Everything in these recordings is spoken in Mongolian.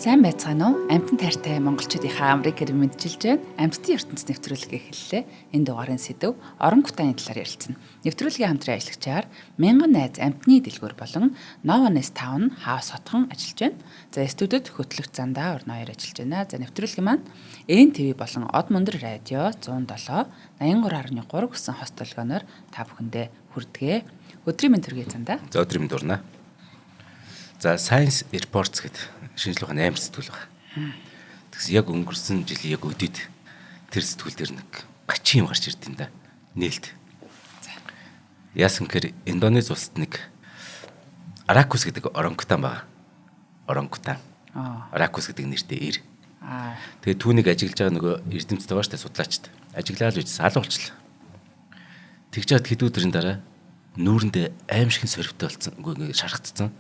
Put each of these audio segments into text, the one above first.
Сайн байцгаана уу? Амтан тайртай монголчуудынхаа амрыг гэр мэдчилж байна. Амттын ертөнц нэвтрүүлэг эхэллээ. Энэ дугаарын сэдэв орангутааны талаар ярилцана. Нэвтрүүлгийн хамтран ажиллагчаар Мянган найз амтны дэлгүүр болон Nova Town House хотхон ажиллаж байна. За, студид хөтлөгч Зандаа Орноёр ажиллаж байна. За, нэвтрүүлгийн маань НТВ болон Од мөндөр радио 107 83.3 гэсэн хост долгионоор та бүхэндээ хүрдэгэ. Өдрийн мэнд төргий, Зандаа. За, өдрийн мэнд урнаа. За, Science Reports гэдэг шинжлэх ухааны амар сэтгүүл байна. Тэгсэн яг өнгөрсөн жилийн яг өдөрт тэр сэтгүүл дээр нэг гачин юм гарч ирд юм да. Нээлт. Яасан гэхээр Индонез улсад нэг Аракус гэдэг орангутан байгаа. Орангутан. Аракус гэдэг нэртэй эр. Тэгээ түүнийг ажиглаж байгаа нөгөө эрдэмтд байгаа шүү дээ, судлаачд. Ажиглаад үж салуу болчлаа. Тэгж чад хэд өдрийн дараа нүүрэндээ аимшигын сорвтой болсон. Үгүй, ингээ шархацсан.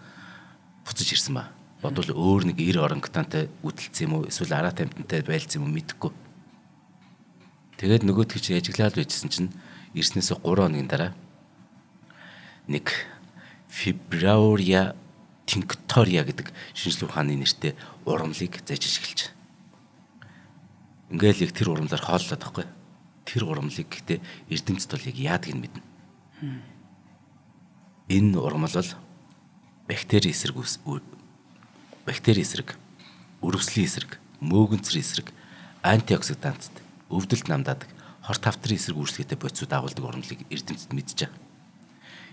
Буцаж ирсэн ба. Бодвол өөр нэг эр орангутантай үдэлцсэн юм уу, эсвэл арат амьтантай байлцсан юм уу, мэдэхгүй. Тэгээд нөгөөх чинь ажиглаад байжсэн чинь ирснээсээ 3 хоногийн дараа нэг Fibraurea tinctoria гэдэг шинжлэх ухааны нэртэй ургамлыг зажиж эхэлж. Ингээл яг тэр ургамлаар хооллоод байхгүй. Тэр ургамлыг гэхдээ эрдэмтэд бол яг яадаг нь мэднэ. Энэ ургамал бол бактери эсрэг, өрөвслийн эсрэг, мөөгөнцөр эсрэг, антиоксидантд, өвдөлт намдаадаг, хорт хавтрын эсрэг үйлчлэгээтэй бодисууд агуулдаг ургамлыг эрдэмтэд мэдж байгаа.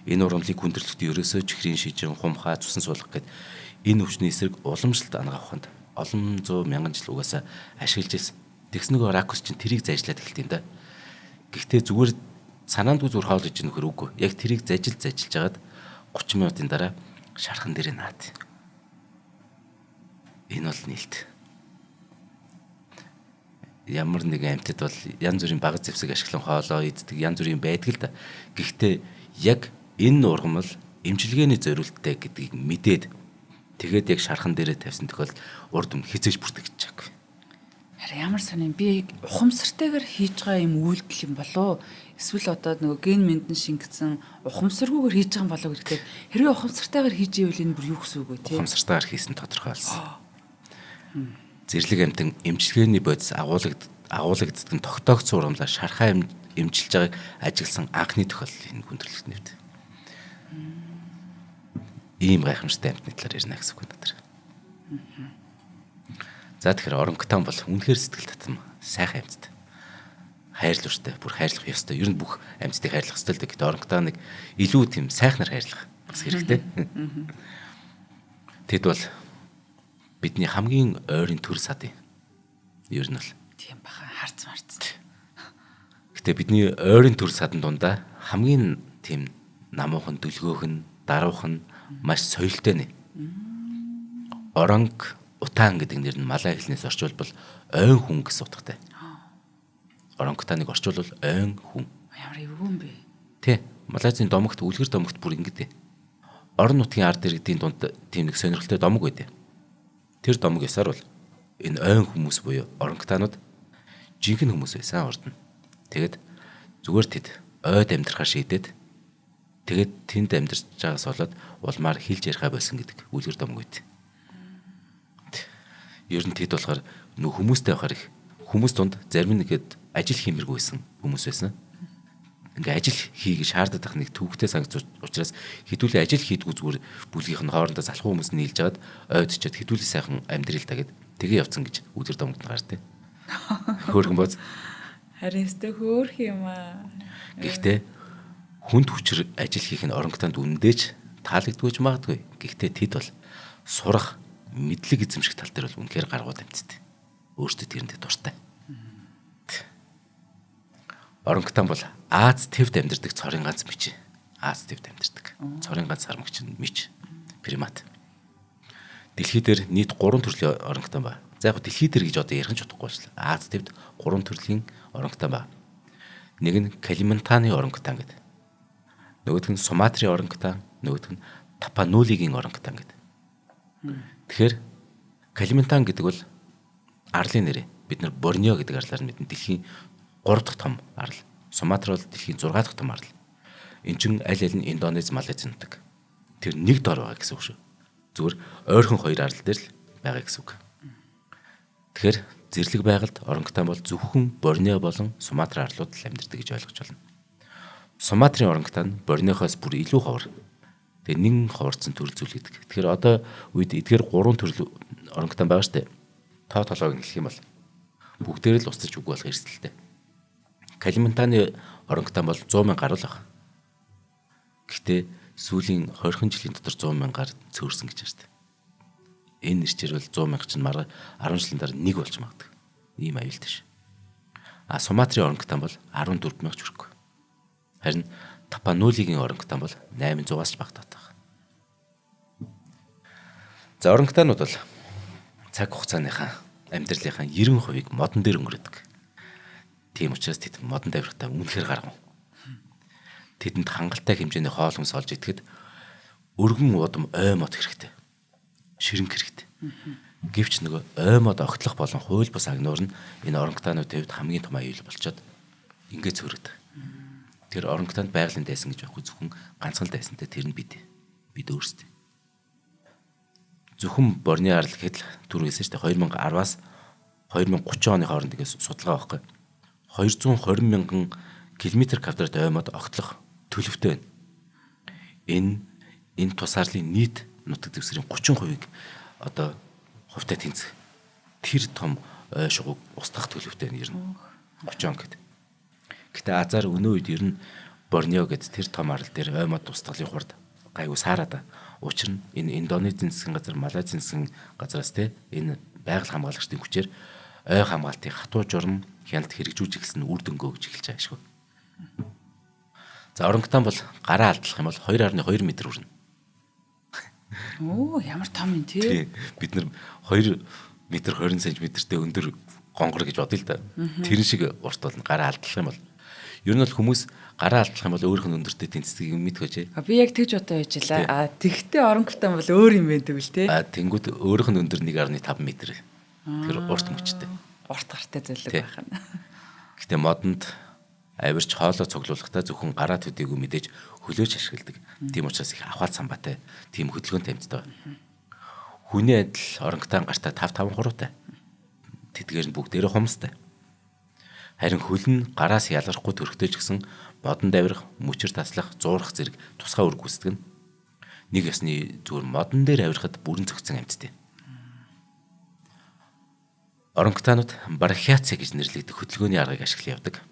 Энэ ургамлыг хүндрэлтөд ерөөсөө чихрийн шижин, хумхаа, цусан суулгах гээд энэ өвчний эсрэг уламжлалт анагаах ухаанд олон зуун мянган жил угаасаа ашиглаж ирсэн. Тэгсэн нөгөө ракус чинь тэрийг зажлаад эхэлт юм да. Гэхдээ зүгээр санаандгүй зүгээр хоол иж нөхөр үгүй. Яг тэрийг зажилж жагаад 30 минутын дараа шархан дээрээ наад. Энэ бол нээлт. Ямар нэгэн амьтад бол янз бүрийн баг зэвсэг ашиглан хоолоо иддэг, янз бүрийн байдаг л да. Гэхдээ яг энэ ургамал эмчилгээний зориулттай гэдгийг мэдээд тэгээд яг шархан дээрээ тавьсан тохиолдолд урд өмнө хизээж бүртгэж чаагүй. Харин ямар сонин, би ухамсартайгаар хийж байгаа юм үйлдэл юм болоо эсвэл одоо нөгөө ген мэндэн шингэсэн ухамсаргүйгээр хийж байгаа юм болоо гэхээр хэрвээ ухамсартайгаар хийж ивэл энэ бүр юу гэсэн үг вэ, тий? Ухамсартайгаар хийсэн тодорхой болсон. Зэрлэг амьтан эмчилгээний бодис агуулгаддаг нь тогтоогдсон ургамлаар шархаа эмчилж байгааг ажигласан анхны тохиолдол энэ хүндрэлт нэвт. Ийм гайхамшигтай амьтны талаар ярина гэсэн үг надад. За, тэгэхээр орангутан бол үнэхээр сэтгэл татам сайхан амьтад. Хайрлууштай, бүр хайрлах ёстой. Ер нь бүх амьтдыг хайрлах ёстой л дээ. Гэхдээ орангутаныг илүү тийм сайхнаар хайрлах бас хэрэгтэй. Тэд бол бидний хамгийн ойрын төр сад юм. Ер нь бол. Тийм баха, харц марц. Гэтэ бидний ойрын төр садан дундаа хамгийн тийм намуухан, дүлгөөх нь, даруух нь, маш соёлтой нэ. Оранг утаан гэдэг нэр нь малай хэлнээс орчуулбал ойн хүн гэсэн утгатай. Орангутаныг орчуулбал ойн хүн. Ямар эвгүй юм бэ? Тэ. Малайзын домогт, үлгэр домогт бүр ингэдэ. Орон нутгийн ард иргэдийн дунд тийм нэг сонирхолтой домог байдэ. Тэр домог ёсоор бол энэ ойн хүмүүс буюу орангутанууд жинхэнэ хүмүүс байсан урд нь. Тэгээд зүгээр тэд ойд амьдрахаар шийдээд тэгээд тэнд амьдарч байгаас болоод улмаар хэлж ярихаа болсон гэдэг үлгэр домог байд. Ер нь тэд болохоор нөх хүмүүстэй байхаар их хүмүүс дунд зарим нэгэд ажил хиймэргүй байсан хүмүүс байсан. Ингээ ажил хийх шаарддаг ах нэг төвөгтэй санагц учраас хэдүүлээ ажил хийдгүү зүгээр бүлгийнх нь хоорондоо залхуу хүмүүс нийлж жагаад ойд чад хэдүүлээ сайхан амьдрил та гэд тэгээ явцсан гэж үлгэр домогт гардаг. Хөөрхөн боз. Харин өстө хөөрх юм аа. Гэхдээ хүнд хүчээр ажил хийх нь орангутанд үнэндээ ч таалагддаггүй ч магадгүй. Гэхдээ тэд бол сурах, мэдлэг эзэмших тал дээр бол үнэхээр гаргууд амьтд. Өөртөө тэрэндээ дуртай. Орангутан бол Аз твд амьдардаг цорын ганц мич. Аз твд амьдардаг. Цорын ганц сармагч мич. Примат. Дэлхий дээр нийт 3 төрлийн орангутан ба. За, яг дэлхий дээр гэж одоо ярих нь ч утгагүй шүү дээ. Аз твд 3 төрлийн орангутан ба. Нэг нь Калимантаны орангутан гэдэг. Нөгөөх нь Суматрын орангутан, нөгөөх нь Тапанулигийн орангутан гэдэг. Тэгэхээр Калимантан гэдэг бол арлын нэр. Бид нар Борнео гэдэг арлаар мэднэ. Дэлхийн 3 дахь том арал. Суматра бол дэлхийн 6 дахь том арал. Эн чин аль аль нь Индонез, Малайз нутаг. Тэр нэг дор байгаа гэсэн үг шүү. Зүгээр ойрхон хоёр арал дээр л байгаа гэсэн үг. Тэгэхээр зэрлэг байгальд орангутан бол зөвхөн Борнео болон Суматра арлууд л амьдардаг гэж ойлгож байна. Суматрын орангутан Борнеохоос бүр илүү ховор. Тэгээ нэгэн ховорцсон төрөл зүйл гэдэг. Тэгэхээр одоо үед эдгээр гурван төрөл орангутан байгаа штэ. Тоо толгойг нь хэлэх юм бол бүгдээр л устж үгүй болох эрсдэлтэй. Калимантаны орангутан бол 100 мянга гаруй л байгаа. Гэхдээ сүүлийн 20 жилийн дотор 100 мянгаар цөөрсөн гэж байна штэ. Энэ нэрчээр бол 100 мянга чинь марга 10 жилийн дараа нэг болж магадгүй. Ийм аюултай ш. А Суматрын орангутан бол 14 мянга ч хүрэхгүй. Харин Тапанулигийн орангутан бол 800-аас ч бага таатай. За орангутанууд бол цаг хугацааныхаа амьдралынхаа 90%-ийг модон дээр өнгөрөөдөг. Тийм учраас тэд модон давирхтаа үнэхээр гаргав. Тэдэнд хангалттай хэмжээний хоол хүнс олж идэхэд өргөн удам ой мод хэрэгтэй. Ширэнг хэрэгтэй. Гэвч нөгөө ой мод огтлох болон хууль бус агнуур нь энэ орангутануудын хувьд хамгийн том аюул болчоод ингээд цөөрөд. Тэр орангутанд байгалийн дайсан гэж байхгүй, зөвхөн ганцхан дайсантай, тэр нь бид. Бид өөрсдөө. Зөвхөн Борнео арал гэхэд л түр хэлсэн шүү дээ. 2010-аас 2030 оны хооронд ингээд судалгаа байхгүй. 220 мянган километр квадрат ой мод огтлох төлөвтэй байна. Энэ тус арлын нийт нутаг дэвсгэрийн 30%-ийг одоо хувьтай тэнцэх тэр том ой шугуг устгах төлөвтэй байна ер нь 30 он гэдэг. Гэтэ азар өнөө үед ер нь Борнео гэд тэр том арал дээр ой мод устгалын хурд гайгүй саараа да. Учир нь энэ Индонезийн засгийн газар, Малайзийн засгийн газараас те энэ байгаль хамгаалагчдын хүчээр ой хамгаалтын хатуу журам хяналт хэрэгжүүлж эхэлсэн үр дүнгөө гэж эхэлж байгаа шгүй. За орангутан бол гараа алдлах юм бол 2.2 м хүрнэ. Оо ямар том юм тий. Бид нар 2 м 20 см-тэй өндөр гонгор гэж бодъё л да. Тэр шиг урт болно гараа алдлах юм бол. Ер нь бол хүмүүс гараа алдлах юм бол өөрийнх нь өндөртэй тэнцдэг юм мэдгөөч. Би яг тэгж бодоо байж лаа. А тэгтээ орангутан бол өөр юм байна тэгвэл тий. А тэнгууд өөрийнх нь өндөр 1.5 м. Тэр урт мөчтэй. Урт гартай зөвлөг байх нь. Гэтэ модонд авирч хоолой цуглуулахдаа зөвхөн гараа төдийгүй мэдээж хөлөөж ашигладаг. Тийм учраас их авахал самбаатай, тийм хөдөлгөөнтэй амьттай. Хүний адил орангутан гартаа 5 5 гурвтай. Тэдгээр нь бүгдээрээ хумстай. Харин хөл нь гараас ялгархгүй төрхтэй ч гэсэн модонд авирах, мөчөр таслах, зуурах зэрэг тусгай үр гүйцэтгэн. Нэг ёсны зүгээр модон дээр авирахад бүрэн зөгцсөн амьттай. Орангутанууд брахиаци гэж нэрлэгдэх хөдөлгөөний аргыг ашиглан явдаг.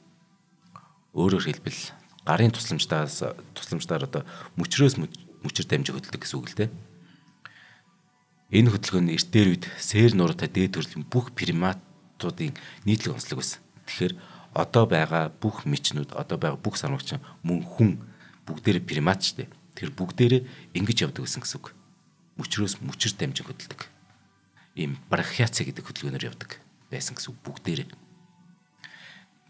Өөрөөр хэлбэл гарын тусламжтайгаар одоо мөчрөөс мөчөр дамжих хөдөлдөг гэсэн үг л дээ. Энэ хөдөлгөөн нь эрт дээр үед сэр нуруутай дээд төрлийн бүх приматуудын нийтлэг онцлог байсан. Тэгэхээр одоо байгаа бүх мичнүүд, одоо байгаа бүх сармагчин мөн хүн бүгдээрээ примат шүү дээ. Тэр бүгдээрээ ингэж явдаг гэсэн гэсэн үг. Мөчрөөс мөчөр дамжин хөдөлдөг. Ийм брахиаци гэдэг хөдөлгөөнөөр явдаг байсан гэсэн үг бүгдээрээ.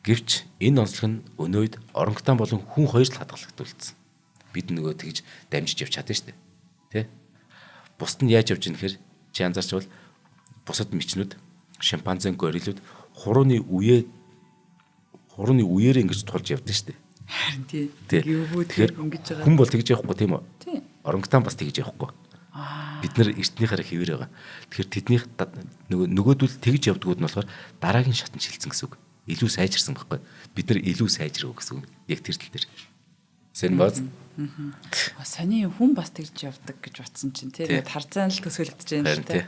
Гэвч энэ онцлог нь өнөө үед орангутан болон хүн хоёр л хадгалагдуулсан. Бид нөгөө тэгж дамжиж явж чадсан шүү дээ. Тэ? Бусд нь яаж явж ийн гэхээр чи анзаарч бол бусад мичнүүд, шимпанзен, гориллууд хурууны үеэр ингэж тулж явдаг шүү дээ. Харин тий. Тэгэхээр ингэж байгаа. Хүн бол тэгж явахгүй тийм үү? Тий. Орангутан бас тэгж явахгүй. Бид нар эртнийхээрээ хэвээр байгаа. Тэгэхээр тэднийх нөгөөдөл тэгж явдгууд нь болохоор дараагийн шатнд шилжсэн гэсэн үг. Илүү сайжирсан байхгүй. Бид нар илүү сайжрав гэсэн үг. Яг тэр тал дээр. Сэн бааз. Сони хүн бас тэгж явдаг гэж бодсон чинь тий. Тарзан л төсөөлөгдөж байна л тий.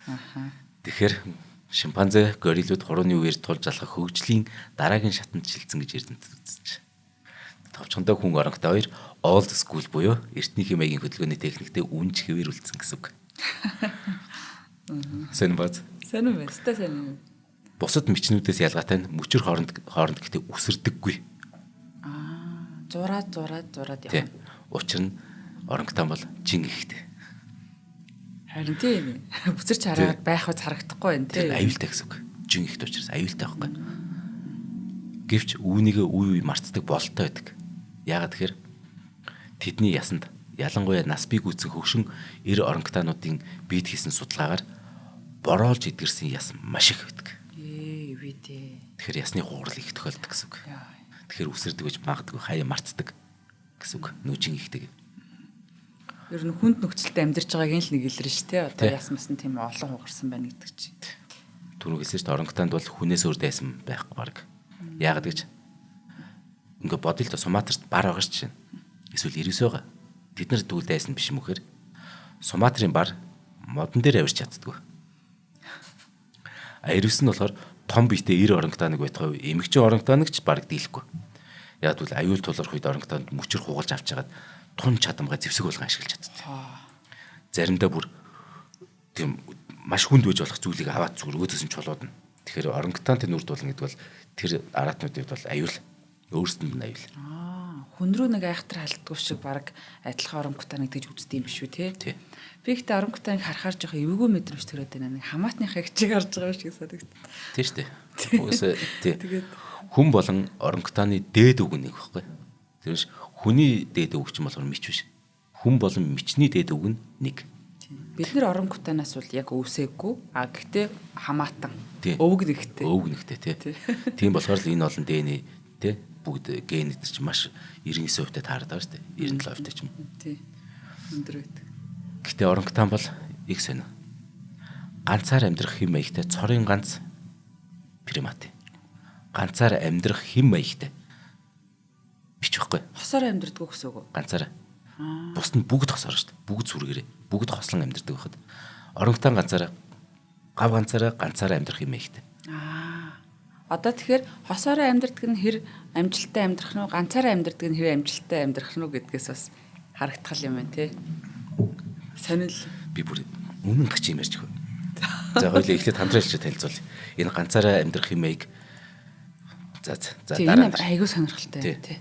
Аха. Тэгэхээр шимпанзе, гориллууд хурууны үеэр тулж алхах хөгжлийн дараагийн шатанд шилжсэн гэж эрдэмтэд үзэж. Товчхондоо хүн орангутай хоёр old school буюу эртнийхээ маягийн хөдөлгөөний техниктэй үнж хэвээр үлдсэн гэсэн үг. Сонин бааз. Сонин байна. Өстой сонин. Бусад мичнүүдээс ялгаатай нь мөчөр хооронд гэхдээ үсэрдэггүй. Аа, зураад явна. Учир нь орангутан бол жин ихтэй. Харин тийм. Бүцэрч хараад байх үз харагдахгүй байна тийм. Аюултай гэсэн үг. Жин ихтэй учраас аюултай байхгүй. Гэвч үүнийгээ үе үе мартдаг бололтой байдаг. Яагаад тэгэхээр тэдний ясанд ялангуяа нас бий гүйцэн хөгшин эр орангутануудын биед хийсэн судалгаагаар бороолж эдгэрсэн яс маш их байдаг. Ээ дээ. Тэгэхээр ясны хуурал их тохиолддог гэсэн үг. Тэгэхээр үсэрдэг гэж магадгүй хаяа мартдаг гэсэн үг. Нүүжин ихтэй. Ер нь хүнд нөхцөлд амьдарч байгаагийн л нэг илэр ш тэ. Одоо яасан масан тийм олон хугарсан байна гэдэг чинь. Түрүү хэлсэн шүү дээ. Орангутанд бол хүнээс өөр дайсан байхгүй баг. Яагаад гэж ингээ бодъё л доо, Суматрт бар байгаа ш чинь. Эсвэл 99 байгаа. Тэд нар тэгвэл дайсан биш юм үхээр Суматрын бар модон дээр авирч чаддгүй. А 99 нь болохоор том биетэй 90 орангутаныг байтгаа эмэгчин орангутаныг ч бараг дийлэхгүй. Яг тэгвэл аюул тулгарх үед орангутанд мөчөр хугалж авч хагаад тун чадамгай зэвсэг болгон ашиглаж чаддаг. Заримдаа бүр тийм маш хүнд байж болох зүйлийг аваад зүгээр өөдөөс нь чулуудна. Тэгэхээр орангутантай нүрд болно гэдэг бол тэр аратнуудын хувьд бол аюул. Өөрсдөнд нь аюул. Хүн рүү нэг айхтар халдгүй шиг баг адилхан орангутаныг тэгж үздэг юм биш үү те? Тий. Би ихтэй орангутаныг харахаар жоохон эвгүй мэдрэмж төрөөд байна. Нэг хамаатныхаа хичээг харж байгаа юм шиг санагдав. Тийм шүү дээ. Угаасаа тий. Тэгээд хүн болон орангутаны дээд үг нэг байхгүй. Тэр биш хүний дээд үг чинь болохоор мич биш. Хүн болон мичний дээд үг нь нэг. Бид нэр орангутанаас бол яг өвсөөгүй. А гэхдээ хамаатан. Өвөг нэгтэй. Өвөг нэгтэй тий. Тийм болохоор л энэ олон ДН тий бүгд ген эдэр чинь маш 99% та таарад байгаа шүү дээ. 97% та ч юм. Тий. Өндөр байдаг. Гэтэ орангутан бол их сонио. Ганцаар амьдрах хэм маягтай цорын ганц примат. Ганцаар амьдрах хэм маягтай. Бич байхгүй. Хосоор амьдрдаггүй гэсэн үг үү? Ганцаараа. Бус нь бүгд хосоор шүү дээ. Бүгд сүргээрээ. Бүгд хослон амьдрдаг байхад орангутан ганцаараа гав ганцаараа ганцаараа амьдрах юм маягтай. Одоо тэгэхээр хосоороо амьдрдаг нь хэр амжилттай амьдрах нь уу, ганцаараа амьдрдаг нь хэр амжилттай амьдрах нь уу гэдгээс бас харагдах юм байна тий. Сонирл. Би бүр үнэн гач юм ярьж өгөө. За хоёлаа эхлээд хамтран хэлж танилцуул. Энэ ганцаараа амьдрах юм аяг. За за дараа. Энэ айгүй сонирхолтой тий.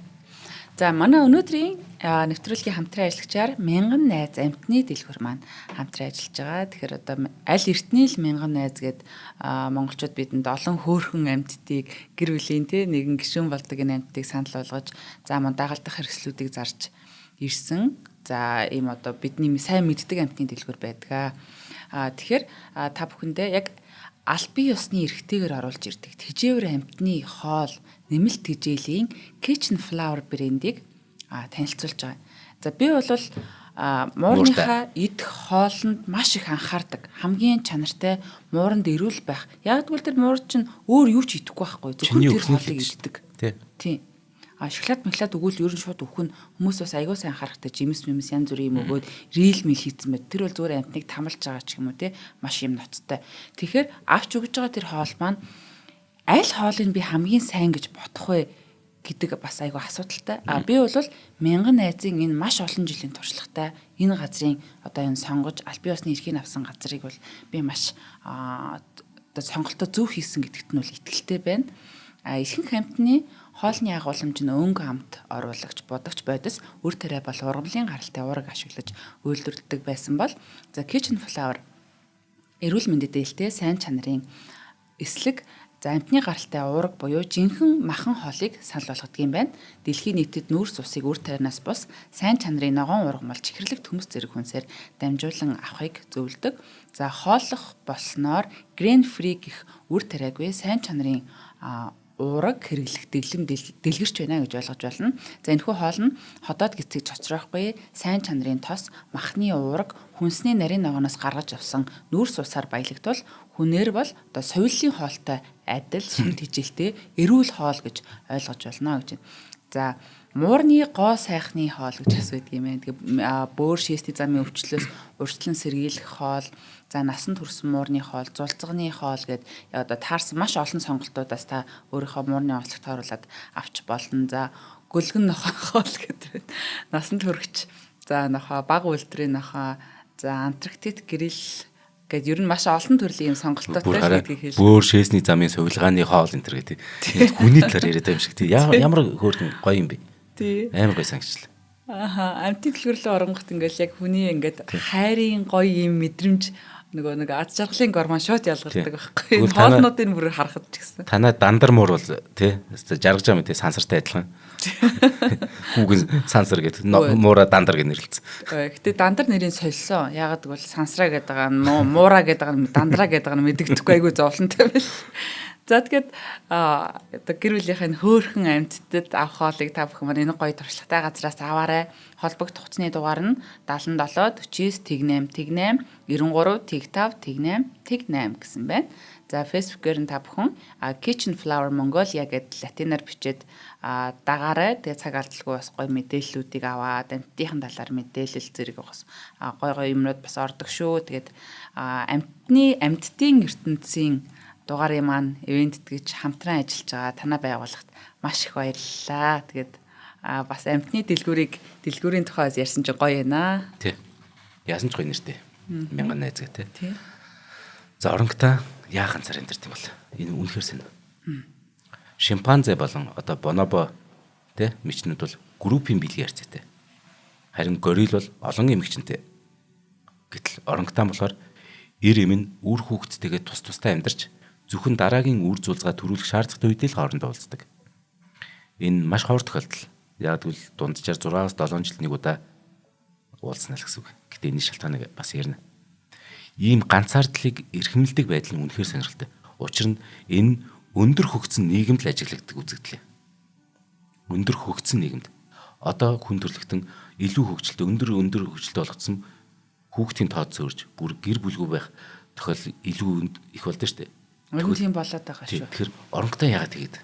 За манай өнөөдрийн нэвтрүүлгийн хамтран ажиллагчаар Мянган найз амтны дэлгүүр маань хамтран ажиллаж байгаа. Тэгэхээр одоо аль эртний л Мянган найз гээд монголчууд бидэнд олон хөөрхөн амьтдыг гэр бүлийн те нэгэн гишүүн болдог энэ амьтдыг санал болгож за мөн дагалдах хэрэгслүүдийг зарж ирсэн. За ийм одоо бидний сайн мэддэг амьтны дэлгүүр байдаг. Тэгэхээр та бүхэндээ яг албан ёсны эрхтэйгээр оруулж ирдэг тэжээвэр амьтны хоол нэмэлт тэжээлийн Kitchen Flower брендийг танилцуулж байгаа. За би бол муурныхаа идэх хоолнд маш их анхаардаг. Хамгийн чанартай мууранд эрүүл байх. Яг гэвэл тэр муур чинь өөр юу ч идэхгүй байхгүй. Зөвхөн тэр хоолыг иддэг. Тийм. А шоколад мөглаад өгвөл ер нь шууд өөх нь хүмүүс бас аягүй сайн анхаарахтай жимс мэмс янз бүрийн юм өгөөд рил мил хийцэн байд. Тэр бол зүгээр амтныг тамалж байгаа ч юм уу те маш юм ноцтой. Тэгэхээр авч өгж байгаа тэр хоол маань аль хоолыг би хамгийн сайн гэж бодох вэ гэдэг бас айгүй асуудалтай. А би бол Мянган найзын энэ маш олон жилийн туршлагатай энэ газрын одоо энэ сонгож аль бие усны эрхийг авсан газрыг бол би маш одоо сонголтоо зөв хийсэн гэдэгт нь бол итгэлтэй байна. А ихэнх амьтны хоолны агуулмж нь өнгө амт оруулагч, будагч бодис үр тариа бол ургамлын гаралтай уураг ашиглаж үйлдвэрлэдэг байсан бол за Kitchen Flower эрүүл мэндэд ээлтэй сайн чанарын эслэг за амтны гаралтай уураг буюу жинхэнэ махан хоолыг санал болгодог юм байна. Дэлхийн нийтэд нүүрс усыг үр тарианаас бус сайн чанарын ногоон ургамал чихэрлэг төмс зэрэг хүнсээр дамжуулан авахыг зөвлөдөг. За хооллох болсноор grain free гэх үр тариагүй сайн чанарын уураг хэрэглэх дэглэм дэлгэрч байна гэж ойлгож байна. За энэхүү хоол нь ходоод гисцийг цоцроохгүй, сайн чанарын тос, махны уураг, хүнсний нарийн ногооноос гаргаж авсан нүүрс усаар баялагдвал хүнээр бол одоо соёлын хоолтой адил шинэ тэжээлтэй эрүүл хоол гэж ойлгож байна гэж. За муурны гоо сайхны хоол гэж бас байдаг юм байна. Тэгээ бөөр шээсний замын өвчлөөс урьдчилан сэргийлэх хоол, за насанд хүрсэн муурны хоол, зулцганы хоол гэд одоо таарсан маш олон сонголтуудаас та өөрийнхөө муурны онцлогт оруулаад авч болно. За гөлгөн нохой хоол гэдэг. Насанд хүрэгч за нохой, баг үйлдвэрийн нохой, за Антарктид гэрэл гээд ер нь маш олон төрлийн юм сонголтоотой л гэдгийг хэлж. Бөөр шээсний замын сувилгааны хоол энэ төр гэдэг. Хүний талаар яриад байгаа юм шиг тий. Ямар хөөрхөн гоё юм бэ? Тий. Амар гоё сангичлаа. Аха, амтын дэлгүүрлөө оронгот ингээл яг хүний ингээд хайрын гоё юм мэдрэмж нөгөө нэг аз жаргалын гормон шууд ялгардаг байхгүй. Хоолнуудын бүр харахад ч гэсэн. Танаа дандар муур бол тий жаргаж байгаа юм тий сансартай адилхан. Хүүгэн сансар гэдэг муура дандар гэж нэрлэлсэн. Гэтэ дандар нэрийг сольсон. Яагаад гэвэл сансраа гэдэг байгаа нь муура гэдэг нь дандраа гэдэг нь мэдэгдэхгүй айгүй зовлонтой байл. За тэгэхэд одоо гэр бүлийнх нь хөөхөн амьтдад авах хоолыг та бүхэн маань энэ гоё туршлагатай газраас аваарай. Холбогдох утасны дугаар нь 77 49 тэгнэм тэгнэм 93 тэгтав тэгнэм тэгнэм гэсэн байна. За Facebook-ээр нь та бүхэн Kitchen Flower Mongolia гэдээ латинаар бичээд дагаарай. Тэгээ цаг алдалгүй бас гоё мэдээллүүдийг аваад амьтдын талаар мэдээлэл зэрэг бас гоё гоё юмнууд бас ордог шүү. Тэгээд амьтдын ертөнцийн дугаарын маань ивент гэж хамтран ажиллаж байгаа танай байгууллагт маш их баярлалаа. Тэгээд бас амьтны дэлгүүрийн тухай ярьсан чинь гоё байна. Тий. Яасан ч гоё нэртэй. Мянган найз гэ тий. За орангутан яа ганцаар амьдарч юм бол энэ үнэхээр сонь. Шимпанзе болон одоо бонобо тий мичнүүд бол группийн биелгийн харьцаатай. Харин горилл бол олон эмэгчэнтэй. Гэтэл орангутан болохоор эр эм нь үр хүүхэдтэйгээ тус тустай амьдарч зөвхөн дараагийн үр зулзгаа төрүүлэх шаардлагатай үедээ л хоорондоо уулздаг. Энэ маш ховор тохиолдол. Яг тэгвэл дунджаар 6-аас 7 жилд нэг удаа уулзнаа л гэсэн үг. Гэтэ энэ шалтгааныг бас ярина. Ийм ганцаардлыг эрхэмлдэг байдал нь үнэхээр сонирхолтой. Учир нь энэ өндөр хөгжсөн нийгэмд л ажиглагддаг үзэгдэл. Өндөр хөгжсөн нийгэмд. Одоо хүн төрөлхтөн илүү хөгжилтэй, өндөр хөгжилтэй болгоцсон хүүхдийн тоо зөөрж бүр гэр бүлгүй байх тохиол илүү их болдсон шүү дээ. Үнэн тийм болоод байгаа шүү. Тэгэхээр орангутан яагаад тэгээд?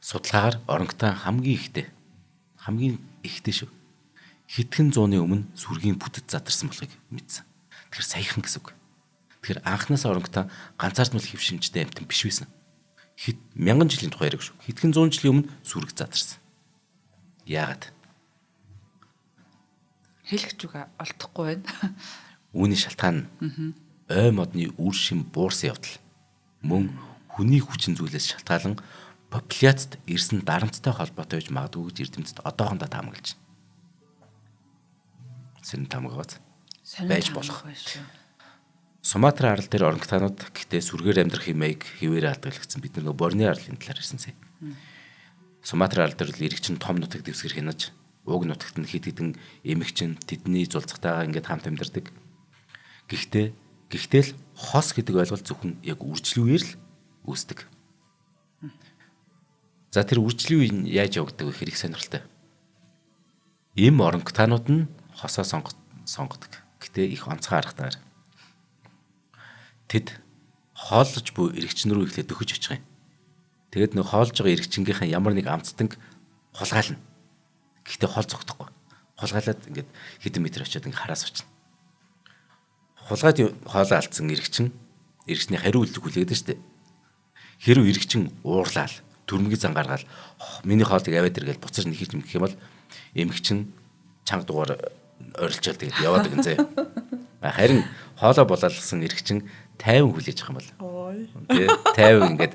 Судалгаагаар орангутан хамгийн ихтэй шүү. Хэдхэн зууны өмнө сүргийн бүтэц задарсан болохыг мэдсэн. Тэгэхээр саяхан гэсэн үг. Тэгэхээр анхнаасаа орангутан ганцаардмал хэв шинжтэй амьтан биш байсан. Хэд мянган жилийн тухай яриаг шүү. Хэдхэн зуун жилийн өмнө сүрэг задарсан. Яагаад? Хэлэх ч үг олдохгүй байна. Үүний шалтгаан нь ой модны үр шим буурсан явдал. Мөн хүний хүчин зүйлээс шалтгаалan популяцид ирсэн дарамттай холбоотой байж магадгүй гэж эрдэмтэд одоохондоо таамаглаж байна. Сонин таамаг байж болох. Суматра арал дээр орангутанууд гэхдээ сүргээр амьдрах хэмээг хэвээр алдаглагдсан. Бид нөгөө Борнео арлын талаар ярьсан сая. Суматра арал дээр л эрэгчин том нутаг дэвсгэр хянаж, уг нутагт нь хэд хэдэн эмэгчин тэдний зулцгатайгаа ингээд хамт амьдардаг. Гэхдээ л хос гэдэг ойлголт зөвхөн яг үржлийн үеэр л үүсдэг. За тэр үржлийн үе нь яаж явагддаг вэ гэхээр их сонирхолтой. Эм орангутанууд нь хосоо сонгодог. Гэтэ их онцгой аргатаар. Тэд хооллож буй эрэгчин рүү эхлээд дөхөж очих юм. Тэгээд нэг хоолж байгаа эрэгчингийнхэн ямар нэг амттанг хулгайлна. Гэхдээ хол зогтохгүй. Хулгайлаад ингээд хэдэн метр очиод ингээд хараас очно. Хулгайд хоолоо алдсан эрэгчний хариу үйлдэл хүлээдэг шүү дээ. Хэрв эрэгчин уурлаал, төрмгийн зан гаргаал, миний хоолыг аваад иргээл буцаж нэхэж юм гэх юм бол эмэгчин чанга дугаар орилчаал тэгээд яваад гэн зэ. Харин хоолоо булаалгасан эрэгчин 50 хүлээж авах юм бол. Тэ 50 ингээд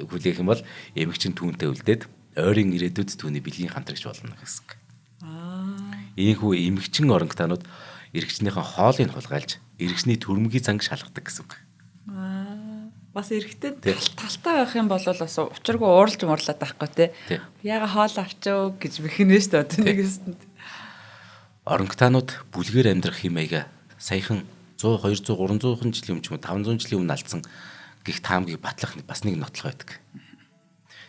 хүлээх юм бол эмэгчин түүнтэй үлдээд ойрын ирээдүйд түүний бэлгийн хамтрагч болно гэсэн үг. Ийхүү эмэгчин орангутанууд эрэгчнийхэн хоолыг хулгайлж эрэгчний төрмгийн занг шалгадаг гэсэн үг. Бас эрэгтэй талтай байх юм бол бас учиргүй ууралж муурлаад байхгүй те. Яга хоол авчив гэж бэхнэ шүү дээ одоо нэгэсэнд. Орангутанууд бүлгээр амьдрах хэм маягаа саяхан 100, 200, 300 жилийн өмнө ч юм уу 500 жилийн өмнө алдсан гих таамгийг батлах бас нэг нотлох байдаг.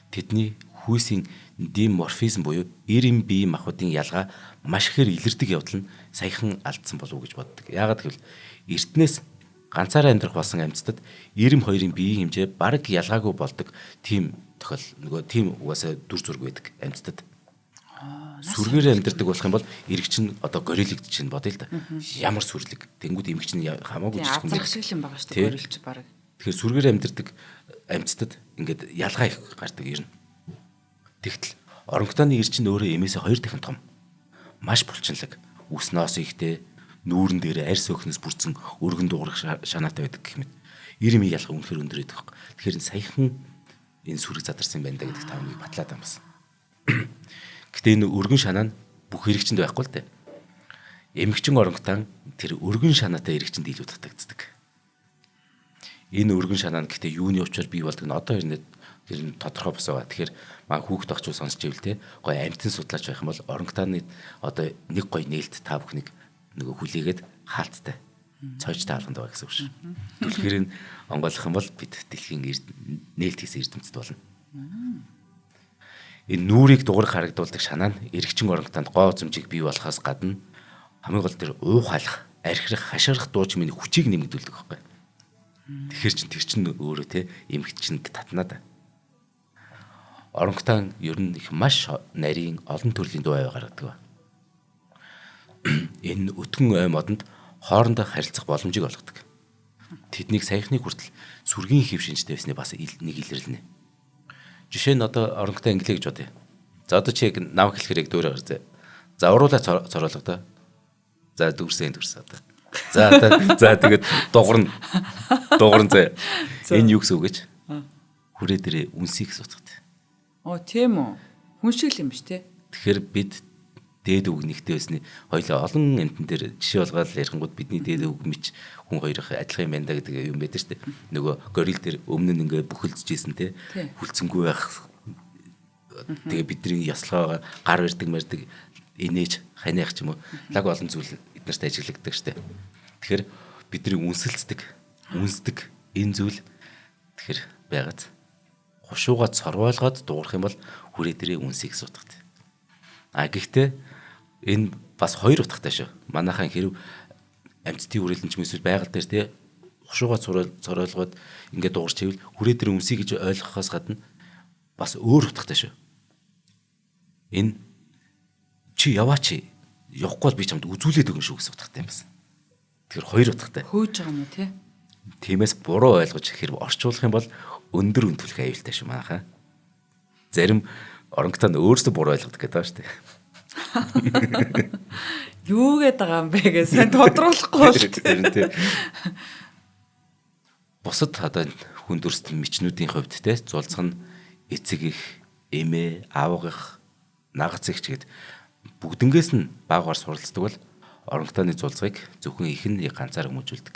Тэдний хүйсийн диморфизм буюу эр эм бие махбодын ялгаа маш ихээр илэрдэг явдал нь саяхан алдсан болов уу гэж боддог. Яагаад гэвэл эртнээс ганцаараа амьдрах болсон амьтдад эр эм хоёрын биеийн хэмжээ бараг ялгаагүй болдог тийм тохиол нөгөө тийм угаасаа дүр зураг байдаг амьтдад. Сүргээр амьдардаг болох юм бол эрэгчин одоо гориллэгдэж чинь бодъё л да. Ямар сүрлэг. Тэнгүүд эмэгчин хамаагүй жижиг юм. Азрах шиг юм байгаа шүү дээ гориллч бараг. Тэгэхээр сүргээр амьдардаг амьтдад ингээд ялгаа их гардаг ер нь. Тэгтэл орангутаны эр чинь өөрөө эмээсээ 2 дахин том. Маш булчинлаг. Үс ноос ихтэй, нүүрэн дээр арьс өөхнөөс бүрдсэн өргөн дуурах шанаатай байдаг гэх мэт. Эр эмийн ялгаа үнэхээр өндөр байдаг. Тэгэхээр саяхан энэ сүрэг задарсан юм байна да гэдэг таамгийг батлаад байгаа юм бас. Гэтэ энэ өргөн шанаа нь бүх эрэгчэнд байхгүй л дээ. Эмэгчин орангутан тэр өргөн шанаатай эрэгчэнд илүү татагддаг. Энэ өргөн шанаа нь гэтэ юуны учраар бий болдог нь одоо хэрнээ тэр нь тодорхой бос байгаа. Тэгэхээр маа хүүхд огчул сонсч ивэл те гой амьтан судлаач байх юм бол орангутаны одоо нэг гой нээлт та бүхнийг нөгөө хүлээгээд хаалттай. Цоожтой хаалганд байгаа гэсэн үг шүү. Түлхэрийг нь онгойлгох юм бол бид дэлхийн нээлт хийсэн эрдэмтэд болно. Энэ нүрийг дугуйрах харагдуулдаг шанаа нь эрэгчин орангутаанд гоо үзмжийг бий болохоос гадна хамгийн гол тэр уухалах, архирах, хашгирах дуу чимээний хүчийг нэмэгдүүлдэг байхгүй. Тэгэхээр чин тэр чин өөрөө те эмэгт чин татнаа да. Орангутаан ер нь их маш нарийн олон төрлийн дуу авиа гаргадаг ба. Энэ өтгөн ой модонд хоорондоо харилцах боломжийг олгодог. Тэднийг саяхны хүртэл сүргийн хэв шинжтэй байсны бас нэг илэрлэнэ. Жишээ нь одоо орангутаан инглээ гэж бодъё. За одоо чи яг нам хэлэхээр яг дөөрэ гарзээ. За уруулаа цороолго доо. За дүрсэн дүрсэн одоо. За за тэгээд дугарна. Дугарна зэ. Энэ юу гэсэн үг гэж? Хүрээ дээрээ үнсийг сууцгатай. Оо тийм үү. Хүн шиг л юм биш те. Тэгэхээр бид дээд үг нэгтэй байсны хоёлаа олон амтан дээр жишээ болгоод ярихангууд бидний дээд үг мич хүн хоёрын адилхан юм байна да гэдэг юм байдаг шүү дээ. Нөгөө горил дээр өмнө нь ингээ бүхэлдэж исэн те хүлцэнгүй байх. Тэгээ бидний яслогоо гар барьдаг мэрдэг инээж ханиах ч юм уу лаг олон зүйл эднэрт ажиглагддаг шүү дээ. Тэгэхээр бидний үнсэлцдэг, үнсдэг энэ зүйл тэгэхээр байгааз хушууга цорвоолгоод дуугарах юм бол хүрээ дээрээ үнсийг суудах. А гэхдээ энэ бас хоёр утгатай шүү. Манайхан хэрв амьтдын хүрээлэн ч юм эсвэл байгаль дээр те хушууга цороолгоод ингээд дуугарч ивэл хүрээ дээр үнсий гэж ойлгохоос гадна бас өөр утгатай шүү. Энэ чи яваач явахгүй бол би чамд үзүүлээд өгнө шүү гэсэн утгатай юм байна. Тэгэхээр хоёр утгатай. Хөөж байгаа юм уу те? Тиймээс буруу ойлгож хэрв орчуулах юм бол өндөр үн түлхэх аюултай шүү манайхан. Зарим орангутаан өөрсдөө буруу ойлгодог гэдэг байгаа шүү дээ. Юу гээд байгаа юм бэ гэж сайн тодруулахгүй бол тийм. Бусад одоо хүн төрст мичнүүдийн хувьд те зулцх нь эцэг их, эмээ, аавга их, нагац их ч гэд бүгднгээс нь багаар суралцдаг бол орангутааны зулцгыг зөвхөн их нь ганцаар хүмүүжүүлдэг.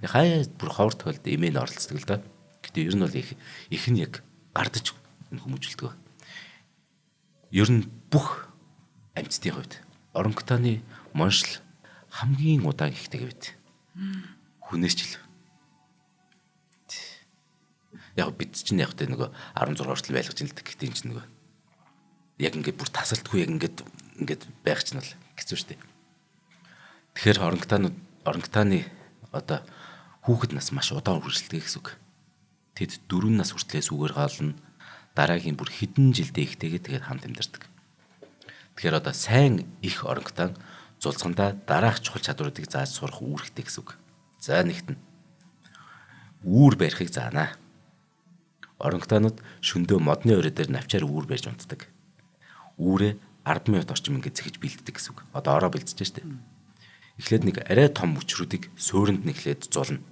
Хаяа бүр ховор тохиолдолд эмээ нь оролцдог л доо. Гэтэ ер нь бол их нь яг гардаж хүмүүжүүлдэг. Ер нь бүх амьтдын хувьд орангутааны моншил хамгийн удаан ихтэй гэвэд. Хүнээс ч илүү. Яг бид чинь яг тэ нөгөө 16 хүртэл байлгаж ин л гэдэг. Гэтэ энэ чинь нөгөө яг ингээд бүр тасалтгүй яг ингээд байх чинь бол хэцүү шттэ. Тэгэхээр орангутааны одоо хүүхэд нас маш удаан үргэлжилдэг гэсэн үг. Тэд 4 нас хүртлээр сүгээр хаална. Дараагийн бүр хэдэн жилдээ ихтэйгээ тэгээд хамт амьдардаг. Тэгэхээр одоо сайн их орангутаан зулцгандаа дараах чухал чадваруудыг зааж сурах үүрэгтэй гэсэн үг. За нэгт нь үүр барихыг заана. Орангутаанууд шөндөө модны орой дээр навчаар үүр барьж унтдаг. Үүрээ 10 минут орчим ингээд зэхэж бэлддэг гэсэн үг. Одоо ороо бэлдэж штэ. Эхлээд нэг арай том мөчрүүдийг суурьнд нэхлээд зулна.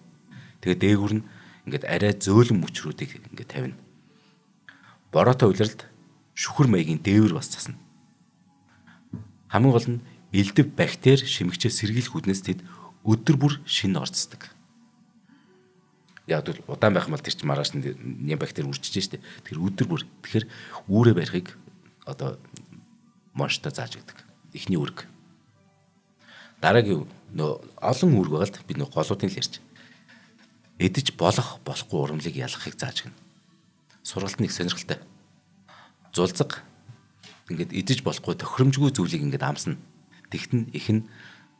Тэгээд дээгүүр нь ингээд арай зөөлөн мөчрүүдийг ингээд тавина. Бороотой улиралд шүхэр маягийн дээвэр бас засна. Хамгийн гол нь элдв бактери шимэгчээ сэргийлэх үүднээс тэд өдөр бүр шинэ орцдог. Яг бол удаан байх юм бол тэр чинь маргааш нь бактери үржиж штэ. Тэгэхээр өдөр бүр тэгэхээр үүрээ барихыг одоо монштой зааж өгдөг. Эхний үүрэг. Дараагийн нөө олон үүрэг байгаа л би нөө голуудын л ярьж. Эдэж болох болохгүй ургамлыг ялгахыг зааж өгнө. Сургалт нь их сонирхолтой. Зулцаг ингээд идэж болохгүй тохиромжгүй зүйлийг ингээд амсна. Тэгтэн их нь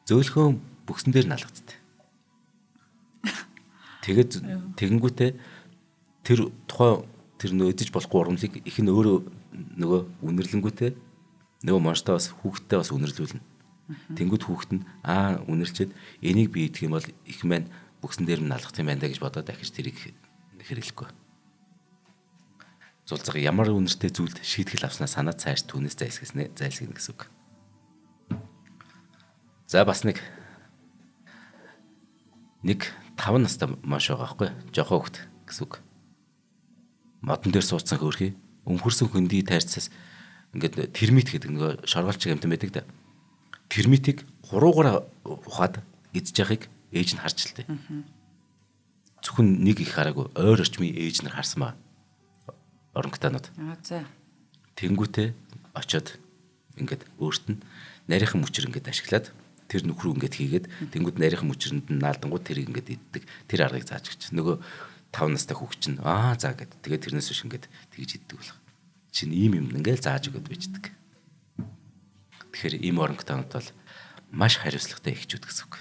зөөлхөн бүксэн дээр налгацдаг. Тэгээд тэгэнгүүтээ тэр тухайн тэр нөө идэж болохгүй ургамлыг их нь өөрөө нөгөө үнэрлэнгүүтээ нөгөө монштой бас хүүхэдтэй бас үнэрлүүлнэ. Тэнгүүд хүүхэд нь аа үнэрлчээд энийг би идэх юм бол их маань бүксэн дээр нь налгах юм байна да гэж бодоод дахиж тэрийг хэрэглэхгүй. Зулцаг ямар үнэртэй зүйлд шийтгэл авснаа санаа цааш түүнээс зайлсхийснэ зайлсхийнэ гэсэн үг. За бас нэг 5 настай маш байгаа байхгүй жоохон хөхт гэсэн үг. Модон дээр суудсан хөөрхий өмхөрсөн хөндөй тайрцаас ингээд термит гэдэг нөгөө шоргоолч амтан байдаг да. Термитийг хуруугаар ухаад идж яхахыг ээж нь харж л тээ. Зөвхөн нэг их хараагүй ойр орчмын ээж нар харсан ба. Орангутаанууд. Аа за. Тэнгүүтээ очоод ингээд өөрт нь нарийнхан мөчөр ингээд ашиглаад Тэр нөхрөө ингээд хийгээд тэнгууд нарийнхан мөчрөнд нь наалдангууд тэрийг ингээд иддэг. Тэр аргыг зааж өгч. Нөгөө 5 настай хүүхд чинь аа за гэд. Тэгээд тэрнээс биш ингээд тэгж иддэг болох. Чинь ийм юм ингээл зааж өгöd байждаг. Тэгэхээр ийм орангутанууд бол маш хариуцлагатай эхчүүд гэсэн үг.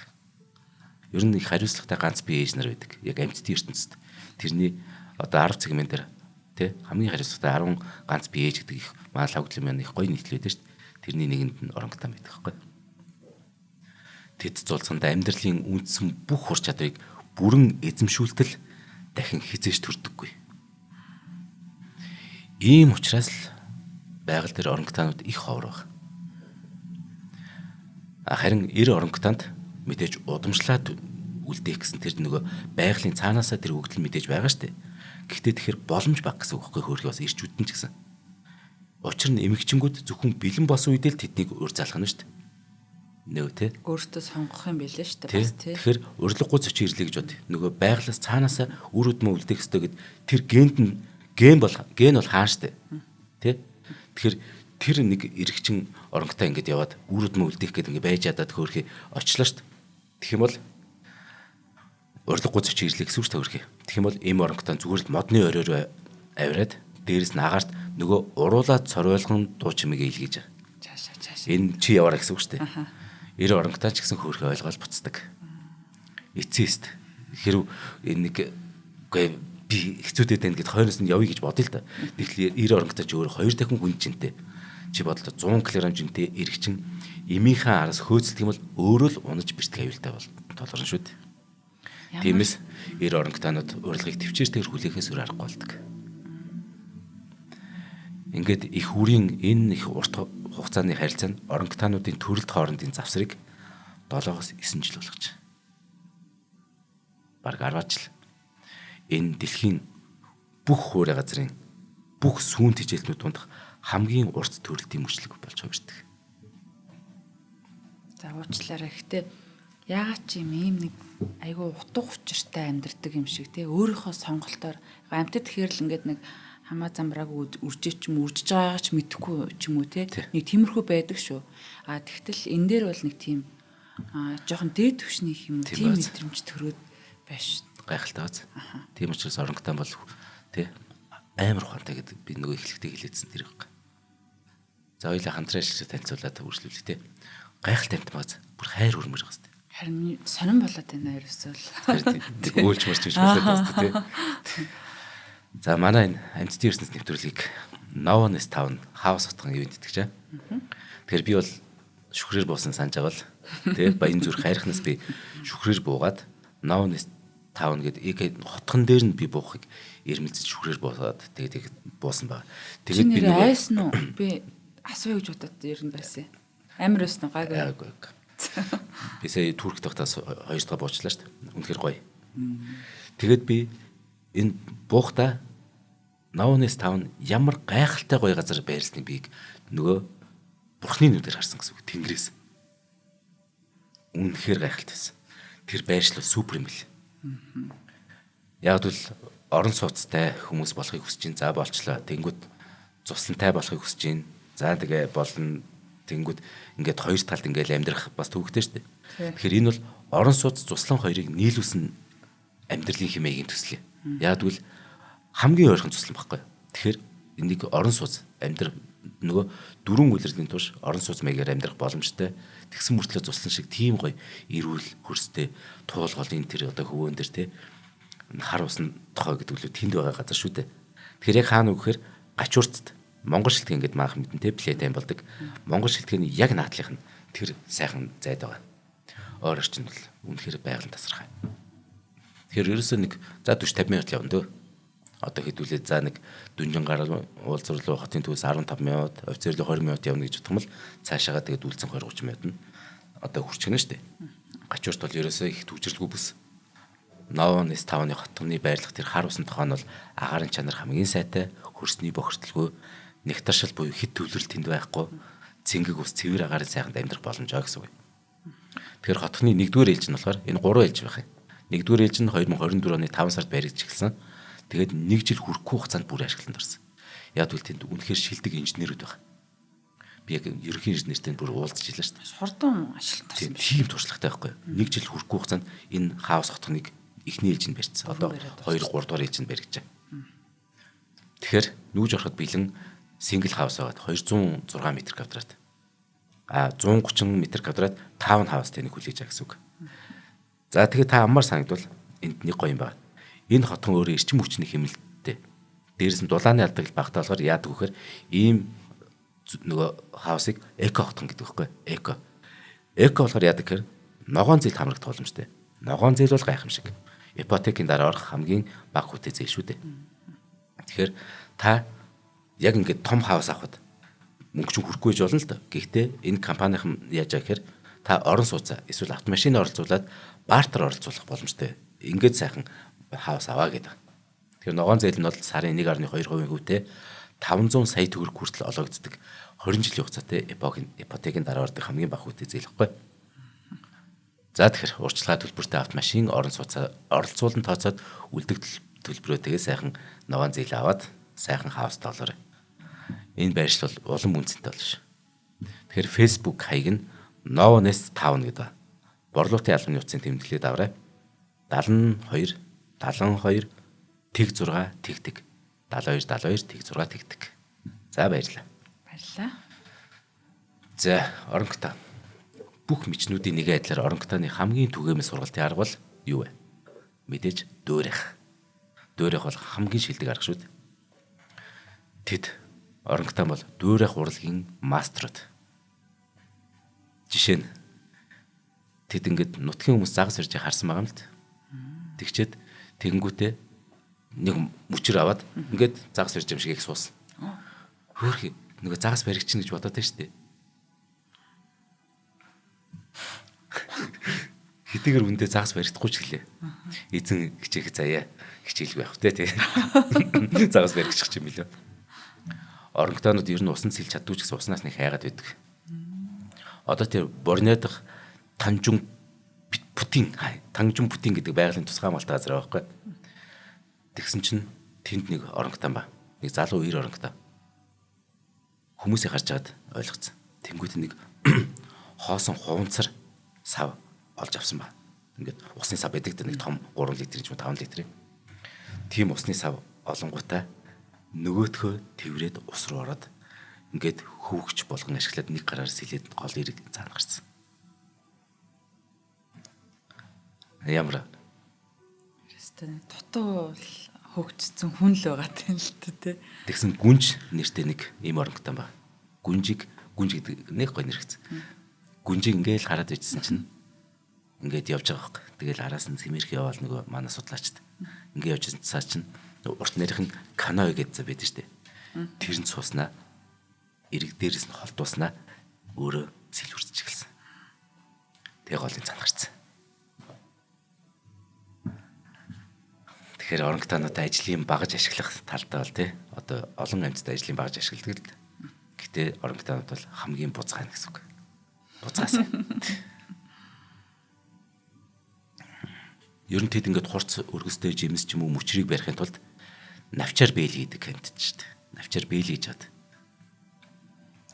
Ер нь их хариуцлагатай ганц бие ээж нар байдаг. Яг амьтдын ертөнцид. Тэрний одоо 10 сегмент дээр тий хамгийн хариуцлагатай 10 ганц бие ээж гэдэг их манай лавглын маань их гоё нийтлэл байдаг шүү дээ. Тэрний нэгэнд нь орангутан байдаг байхгүй. Тэд зулцсандаа амьдралын үндсэн бүх ур чадварыг бүрэн эзэмшүүлтэл дахин хизээж төрдөггүй. Ийм учраас л байгаль дээр орангутанууд их ховор баг. Харин 90 орангутанд мэдээж удамшлаад үлдээх гэсэн тэр нөгөө байгалийн цаанаасаа тэр өгдөл мэдээж байгаа штэ. Гэхдээ тэгэхээр боломж баг гэсэн үг байхгүй хөөрхий бас ирчүүд нь ч гэсэн. Учир нь эмэгчингүүд зөвхөн бэлэн болсон үедээ л тэднийг урь залах нь штэ. Нөө тэ. Өөртөө сонгох юм билээ штэ бас тий. Тэгэхээр урилгагүй зочин ирлээ гэж бод. Нөгөө байглаас цаанаасаа үр удмаа үлдээх ёстой гэд тэр генд нь ген бол ген бол хаан штэ. Тэ. Тэгэхээр тэр нэг эрэгчин оронготой ингээд яваад үр удмаа үлдээх гээд ингээд байж ядаад хөөрхий очлоо штэ. Тэгэх юм бол урилгагүй зочин ирлээ гэсэн үг шүү дээ. Тэгэх юм бол эм оронготой зүгээр л модны оройр авираад дээрэс нь агаарт нөгөө уруулаад цорвойлгон дуу чимээгээ илгээж байгаа. Цаашаа цаашаа. Энэ чи яваараа гэсэн үг шүү дээ. 90 оронготой ч гэсэн хөөрхий ойлгоол буцдаг. Эцээст хэрв энэ нэг үгүй би хэцүүтэй байна гэд хойноос нь явъя гэж бодъё л да. Тэгэхээр 90 оронготой ч өөр хоёр дахин хүн жинтэй. Чи бодлоо 100 кг жинтэй эрэгчин эмийнхээ араас хөөцөлдөг юм бол өөрөө л унаж бэртэх аюултай бол толгорно шүү дээ. Тиймээс 90 оронготойнууд урилгыг төвчээртэйгэр хүлээхээс өөр аргагүй болдог. Ингээд их үрийн энэ их урт хугацааны харилцаа нь орангутануудын төрөлд хоорондын завсрыг 7-оос 9 жил болгож. Бараг 10 жил. Энэ дэлхийн бүх хуурай газрын бүх сүүн тэжээлтнүүд дундах хамгийн урт төрөлтийн мөрчлөг болж хувирдаг. За уучлаарай. Гэтэ яагаад ч юм ийм нэг айгүй утга учиртай амьдардаг юм шиг тий өөрийнхөө сонголтоор амьтад гэхээр л ингээд нэг хамаа замбраагүй үржиж ч юм үржиж байгаагаа ч мэдэхгүй ч юм уу тий нэг тиймэрхүү байдаг шүү. А тэгтэл энэ дээр бол нэг тийм жоохон дээд түвшний юм уу тийм мэдрэмж төрөөд байж гайхалтай биз. Тийм учраас орангутан бол тий амар ухаантай гэдэг би нөгөө эхлэхдээ хэлээдсэн тэр байхгүй. За хоёлаа хамтран ажиллаж танилцуулаад үргэлжлүүлэх тий. Гайхалтай амт мааз бүр хайр хүрмээр байгаа хэвээр. Харин сонирн болоод байна ерөөсөө л. Өөлж мөрч гэж болоод байна тий. За манай энэ амьтдын ертөнц нэвтрүүлгийг Nova-ны 5 хаус хотхон ивент итгэж. Тэгэхээр би бол шүхрээр буусан санаж байгаа л тий баян зүрх хайрхнаас би шүхрээр буугаад Nova-ны 5 гэдэг яг хотхон дээр нь би буухыг ирмэлзэж шүхрээр буугаад тэгээд буусан байгаа. Тэгээд би нөгөө айсан уу? Би асууя гэж бодоод ер нь байсан. Амар өснө гайгүй. Гайгүй. Би сая Турк дахтаас 2 дахь буучлаа шүү дээ. Үнэхээр гоё. Тэгээд би энэ буухта Навнес 5 ямар гайхалтай гоё газар байрлсныг би нөгөө бурхны нүдээр харсан гэсэн үг. Тэнгэрээс. Үнэхээр гайхалтай байсан. Тэр байршил супер юм бэл. Яг л орон сууцтай хүмүүс болохыг хүсэж байна. За болчлоо. Тэнгүүд цуслантай болохыг хүсэж байна. За тэгээ болно. Тэнгүүд ингээд хоёр талд ингээд амьдрах бас төвөгтэй шүү дээ. Тэгэхээр энэ бол орон сууц цуслан хоёрыг нийлүүлсэн амьдралын хэмээгийн төсөл. Яг тэгвэл хамгийн ойрхон туслан байхгүй. Тэгэхээр энийг орон сууц амьдрах нөгөө дөрвөн үйлрлийн турш орон сууц маягаар амьдрах боломжтой. Тэгсэн мөртлөө туслан шиг тийм гоё эрүүл хөрстэй туулголын тэр одоо хөвөөн дээр те хар усан тохой гэдэг лүү тэнд байгаа газар шүү дээ. Тэгэхээр яг хаана вэ гэхээр гачууртд Монгол шилтгэн ингээд маах мэдэн те плей тайм болдог. Монгол шилтгэний яг наадлынх нь тэр сайхан зайд байгаа. Ойр орчин бол үнэхээр байгаль нь тасархай. Тэгэхээр ерөөсөө нэг за 40 50 минут явна дөө. Одоо хэдүүлээ за нэг дүнжин гарал уулзуурлуу хотын төвөөс 15 минут, офицерлуу 20 минут явна гэж бодох юм бол цаашаага тэгээд үлдсэн 20 30 минут нь одоо хүрчихнэ шүү дээ. Гачуурт бол ерөөсөө их түгжрэлгүй бүс. Новонес 5-ны хотгоны байрлах тэр хар усан тохон бол агаарын чанар хамгийн сайтай, хөрсний бохирдолгүй, нэгтаршил буюу хит төвлөрөл тэнд байхгүй, цэнгэг ус цэвэр агаарын сайханд амьдрах боломжоо гэсэн үг. Тэгэхээр хотхны 1-р ээлж нь болохоор энэ 3 ээлж байх юм. 1-р ээлж нь 2024 оны 5 сард баригдаж эхэлсэн. Тэгээд нэг жил хүрэхгүй хугацаанд бүр ашиглалтанд орсон. Яг тэгвэл тэнд үнэхээр шилдэг инженерүүд байна. Би яг ерөнхий инженертэй бүр уулзч илээ шүү дээ. Хурдан ажилтан тарсан биш. Тийм туршлагатай байхгүй юу? Нэг жил хүрэхгүй хугацаанд энэ хаус хотгоныг эхний ээлжинд барьчихсан. Одоо 2 3 дугаар ээлжинд баригдаж байгаа. Тэгэхээр нүүж ороход бэлэн single house байгаад 206 м квадрат. А 130 м квадрат town house тэнийг хүлээж байгаа гэсэн үг. За тэгэхээр та амар санагдвал энд нэг гоё юм байна. Энэ хотхон өөрөө эрчим хүчний хэмнэлттэй. Дээрээс нь дулааны алдагдал багтаа болохоор яадаг вэхээр ийм нөгөө house ыг эко хотхон гэдэг байхгүй эко. Эко болохоор яадаг гэхээр ногоон зээл хамрагдах боломжтой. Ногоон зээл бол гайхамшиг. Ипотекийн дараа орох хамгийн бага хүүтэй зээл шүү дээ. Тэгэхээр та яг ингээд том house авахад мөнгө чинь хүрэхгүй байж болно л доо. Гэхдээ энэ компанийн яаж байгаа гэхээр та орон сууцаа эсвэл автомашин оролцуулаад бартер оролцуулах боломжтой. Ингээд сайхан house аваа гэдэг. Тэгэхээр ногоон зээл нь бол сарын 1.2% хүүтэй 500 сая төгрөг хүртэл ологддог 20 жилийн хугацаатай ипотекийн дараа ордог хамгийн бага хүүтэй зээл байхгүй. За тэгэхээр урьдчилгаа төлбөртэй автомашин орон сууцаа оролцуулан тооцоод үлдэгдэл төлбөрөө тэгээ сайхан ногоон зээл аваад сайхан house тоолоорой. Энэ байршил бол улам үнцэнтэй болно шүү. Тэгэхээр Facebook хаяг нь Novo Nest Town гэдэг. Борлуулалтын албаны утсын тэмдэглэлээ давраа. 72 72 тэг 6 тэг тэг 72 72 тэг 6 тэг тэг. За баярлалаа. Баярлалаа. За орангутан. Бүх мичнүүдийн нэгэн адилаар орангутааны хамгийн түгээмэл сургалтын арга бол юу вэ? Мэдээж дуурайх. Дуурайх бол хамгийн шилдэг арга шүү дээ. Тэд орангутан бол дуурайх урлагийн мастерууд. Жишээ нь тэд ингээд нутгийн хүмүүс загас ирж харсан байгаа юм л д. Тэгчээд тэгэнгүүтээ нэг мөчөр аваад ингээд загас ирж юм шиг их суусан. Хөөхи нөгөө загас баригчин гэж бодоод байна шүү дээ. Хэдийгээр үндэ загас баригдахгүй ч гэлээ. Эзэн хичээх заяа хичээлгүй байх тэ тий. Загас баригчих юм билүү. Орангутанууд ер нь усан сэлж чаддгүй ч гэсэн уснаас нэг хайгаад байдаг. Одоо тэр Борнео дахь Танжун Путин Танжун Путин гэдэг байгалийн тусгай хамгаалалт газар байгаа байхгүй. Тэгсэн чинь тэнд нэг орангутан ба. Нэг залуу үер орангутан. Хүмүүсийг харж байгаад ойлгоцсон. Тэнгүүт нэг хоосон хуванцар сав олж авсан ба. Ингээд усны сав байдаг нэг том 3 литр ч юм уу 5 литр. Тийм усны сав олонгуудаа нөгөөтгөө тэврээд ус руу ороод ингээд хөвгч болгон ашиглаад нэг гараар сэлээд гол эрэг цаана гарсан. Ямар Өстой дутуу хөгжсөн хүн л байгаа юм л тэ. Тэгсэн гүнж нэртэй нэг ийм орангутан ба. Гүнжиг гүнж гэдэг нэг гоё нэр хэвчээ. Гүнжиг ингээл хараад ижсэн чинь ингээд явж байгаа байхгүй. Тэгэл араас нь сэмэрх яваал нөгөө манай судлаачд. Ингээд явж цаа чинь урт нарийнхан каной гэдэг зав байдаг штэ. Тэр нь сууснаа эрэг дээрээс нь холдуулснаа өөрөө сэл үрсэж эхэлсэн. Тэгээ голын цаана гарцсан. Тэгэхээр орангутануудаа ажлын багаж ашиглах талдаа бол тий одоо олон амьтад ажлын багаж ашигладаг л. Гэтэ орангутанууд бол хамгийн бузгай гэсэн үг. Бузгаас. Ер нь тэд ингээд хурц өргөстэй жимс ч юм уу мөчрийг барихын тулд навчаар бээл хийдэг амьтад шүү дээ. Навчаар бээл хийж чад.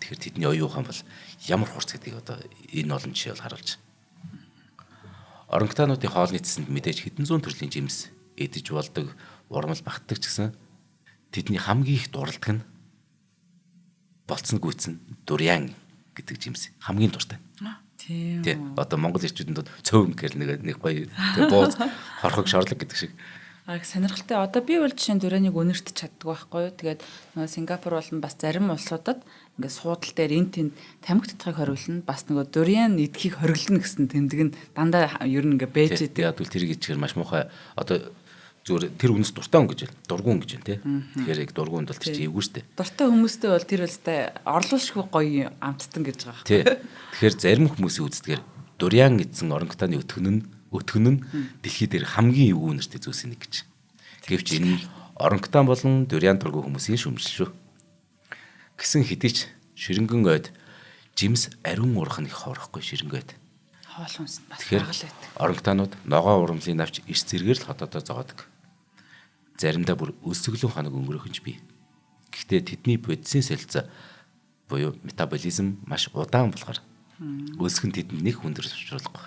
Тэгэхээр тэдний оюун ухаан бол ямар хурц гэдгийг одоо энэ олон жишээ бол харуулж байна. Орангутануудын хоолны цэсэнд мэдээж хэдэн зуун төрлийн жимс идэж болдог, урмал багтдаг ч гэсэн тэдний хамгийн их дурладаг нь болцсон гүйцэн дуриан гэдэг жимс хамгийн дуртай. Тийм. Тий. Одоо Монгол ирчүүдэнд цөв гэхэл нэг гоё бууз хорхог шорлог гэдэг шиг. Аа сонирхолтой. Одоо би бол жишээ нь дурианыг өнөртөж чаддаг байхгүй юу. Тэгээд нөгөө Сингапур болон бас зарим улсуудад ингээд суудал дээр эн тэнд тамхи татахыг хориглоно. Бас нөгөө дуриан идэхийг хориглоно гэсэн тэмдэг нь дандаа ер нь ингээд байж идэг. Яг бол тэр ичгээр маш муухай одоо зүгээр тэр үнэс дуртай хүн гэж байна. Дургуун гэж байна тий. Тэгэхээр яг дургуун бол тэр чинь эвгүй штэ. Дуртай хүмүүстэй бол тэр бол та орлуулшгүй гоё амттан гэж байгаа байхгүй. Тий. Тэгэхээр зарим хүмүүсийн үздгээр дуриан эзэн орангутааны өтгөн нь дэлхий дээр хамгийн эвгүй нэртэй зүйлсийн нэг гэж. Гэвч энэ нь орангутан болон дуриан дургүй хүмүүсийн шүмжил шүү. Гэсэн хэдий ч ширэнгэн ойд жимс ариун урах нь их ховорхгүй ширэнгойд. Хоол хүнс нь бас бага л байдаг. Орангутанууд ногоон урмлын навч эрс зэргээр л хотоодоо зогоодог. Заримдаа бүр өлсгөлөн хоног өнгөрөөх нь ч бий. Гэхдээ тэдний бодисын солилцоо буюу метаболизм маш удаан болохоор өсгөн тэдэнд нэг өндөр төвшруулахгүй.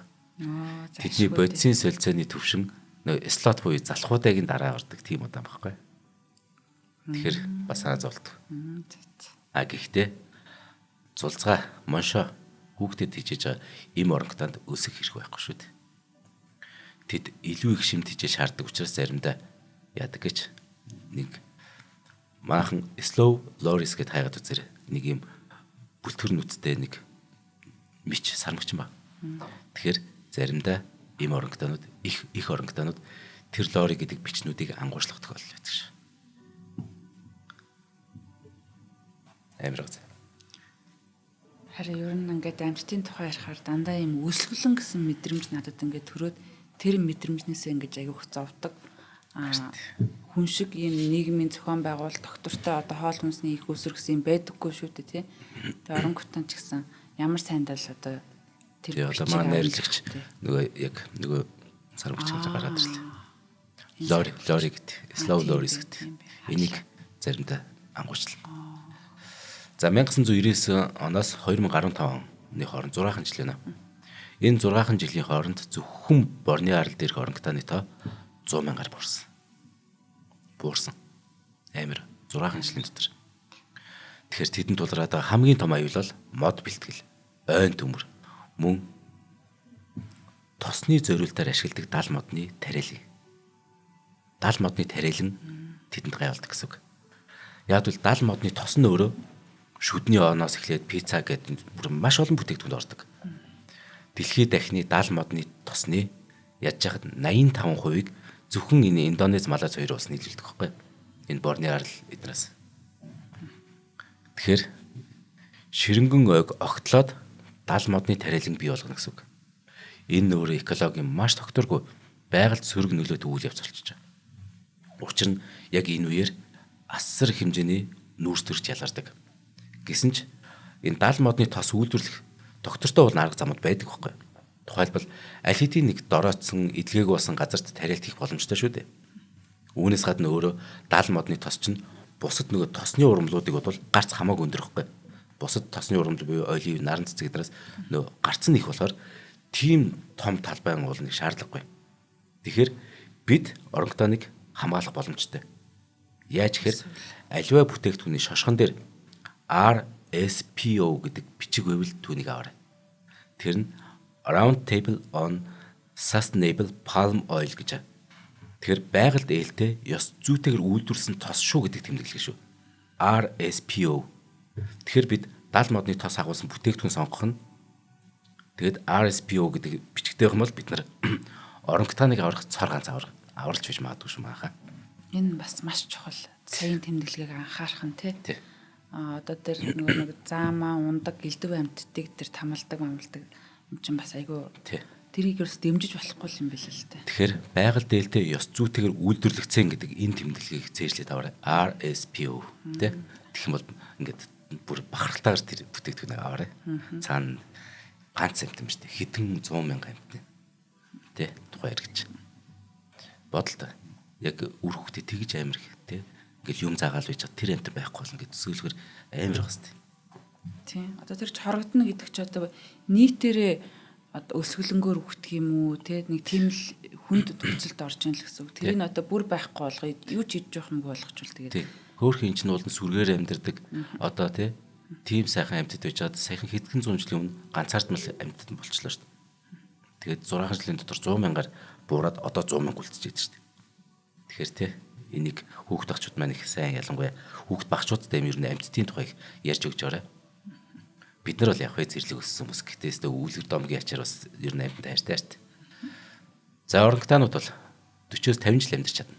Тэдний бодисын солилцооны төвшин нөө слот буюу залхуудайгийн дараа гардаг тийм удаан байхгүй. Тэгэхээр бас санаа зовлдог. А гэхдээ зулцгаа, моншоо хүүхдэд хичээж байгаа им орангутанд өсөх хэрэг байхгүй шүү дээ. Тэд илүү их шим тижээ шаарддаг учраас заримдаа яадаг гэж нэг манайхан slow loris гэд хайгаад үзээрэй. Нэг юм бүлтгэр нүцтэй нэг мич сармагч ба. Тэгэхээр заримдаа им орангутанууд их орангутанууд тэр лори гэдэг бичнүүдийг ангуучлах тохиолдол байдаг шээ. Амар гоц. Харин ер нь ингээд амьтдын тухай ярихаар дандаа юм өсгөлэн гэсэн мэдрэмж надад ингээд төрөөд тэр мэдрэмжнээсээ ингээд айгүйх зовдөг. Хүн шиг ийм нийгмийн зохион байгуулалт доктортой одоо хоол хүнсний их өсөр гэсэн юм байдаггүй шүү дээ тий. Тэгээ орангутан ч гэсэн ямар сайндал одоо тэр одоо манай найрлагч нөгөө яг нөгөө сармагч гэж гараад ирлээ. Лори гэдэг. Slow loris гэдэг. Энийг заримдаа ангуучлаа. За 1999 оноос 2015 оны хооронд 6 жил байна. Энэ 6 жилийн хооронд зөвхөн Борнео арал дээрх орангутааны тоо 100 мянгаар буурсан. Буурсан. Амар 6 жилийн дотор. Тэгэхээр тэдэнд тулгараад байгаа хамгийн том аюул бол мод бэлтгэл, ойн төмөр, мөн тосны зориултаар ашигладаг дал модны тариалан. Дал модны тариалан тэдэнд гайвалдаг гэсэн үг. Яг бол дал модны тос нь өөрөө шүдний оноос эхлээд пицца гэдэг бүр маш олон бүтээгдэхүүнд ордог. Дэлхийд дахны дал модны тосны ядж яхад 85%-ийг зөвхөн энэ Индонез, Малайз хоёр улс нийлүүлдэг байхгүй. Энэ Борнео арал эднээс. Тэгэхээр ширэнгэн ойг огтлоод дал модны тариалан бий болгоно гэсэн үг. Энэ өөрөө экологийн маш тогтворгүй байгальд сөрөг нөлөөтэй үйл явц болчихж байгаа. Учир нь яг энэ үеэр асар хэмжээний нүүрс төрж ялгардаг. Гэсэн ч энэ дал модны тос үйлдвэрлэх доктортой бол арга замууд байдаг байхгүй. Тухайлбал аль хэдийн нэг дорооцсон эдлгээгүй болсон газарт тариалт хийх боломжтой шүү дээ. Үүнээс гадна өөрөө дал модны тос чинь бусад нөгөө тосны ургамлуудыг бол гарц хамаагүй өндөр байхгүй. Бусад тосны ургамал буюу олив, наран цэцэг гэднээс нөгөө гарц нь их болохоор тийм том талбай бол нэг шаардлагагүй. Тэгэхээр бид орангутаныг хамгаалах боломжтой. Яаж гэхээр аливаа бүтээгдэхүүний шошгон дээр RSPO гэдэг бичиг байвал түүнийг аваарай. Тэр нь Round Table on Sustainable Palm Oil гэж. Тэгэхээр байгальд ээлтэй ёс зүйтэйгээр үйлдвэрлэсэн тос шүү гэдэг тэмдэглэл шүү. RSPO. Тэгэхээр бид дал модны тос агуулсан бүтээгдэхүүн сонгох нь тэгээд RSPO гэдэг бичгтэй юм бол бид нар орангутаныг аврах цор ганц авралж биш магадгүй шүү маахаа. Энэ бас маш чухал. Саяын тэмдэглэгийг анхаарах нь тий. Одоо тэр нөгөө нэг заамаа ундаг элдв амьтдыг тэр тамалдаг мамалдаг юм чинь бас айгүй тэрийг ерөөс дэмжиж болохгүй юм билээ л дээ. Тэгэхээр байгаль дээлтэй ёс зүйтэйгээр үйлдвэрлэгдсэн гэдэг энэ тэмдэглэгийг цээжлээд аваарай. RSPO тий. Тэгэх юм бол ингээд бүр бахархалтайгаар тэр бүтээгдэхүүнийг аваарай. Цаана ганц амьтан биш үү? Хэдэн 100 мянган амьтан. Тий. Тухайн хэрэгч. Бодол та. Яг үр хүүхдээ тэгж амир их тий. Ингээл юм заагаал байж тэр амьтан байхгүй болно гэж төсөөлөхөр амар бас тий. Тийм. Одоо тэр чорогдно гэдэг чи одоо нийтээрээ одоо өсгөлөнгөөр үхдэг юм уу те нэг тийм л хүнд төвцөлд орж ийн л гэсэн үг. Тэрийг одоо бүр байхгүй болгоё. Юу ч идэж явах юмгүй болгочвол тэгээд. Хөөхөн чинь бол сүргээр амьдардаг. Одоо те тийм сайхан амьтад байж байгаад саяхан хэдхэн зуун жилийн өмнө ганцаардмал амьтад болчлоо шүү дээ. Тэгээд 6 жилийн дотор 100 мянгаар буураад одоо 100 мянга үлдчихэж байдаг шүү дээ. Тэгэхээр те энийг хүүхд багчууд маань их сайн ялангуяа хүүхд багчуудтай юм ер нь амьтдын тухайг ярьж өгч байгаарай. Бид нар бол яг хөө зэрлэг өссөн хүмүүс. Гэтэ өстө үүлгэр домгийн ачаар бас ер нь амьтанд хайртай шүү дээ. За орангутанууд бол 40-оос 50 жил амьдарч чадна.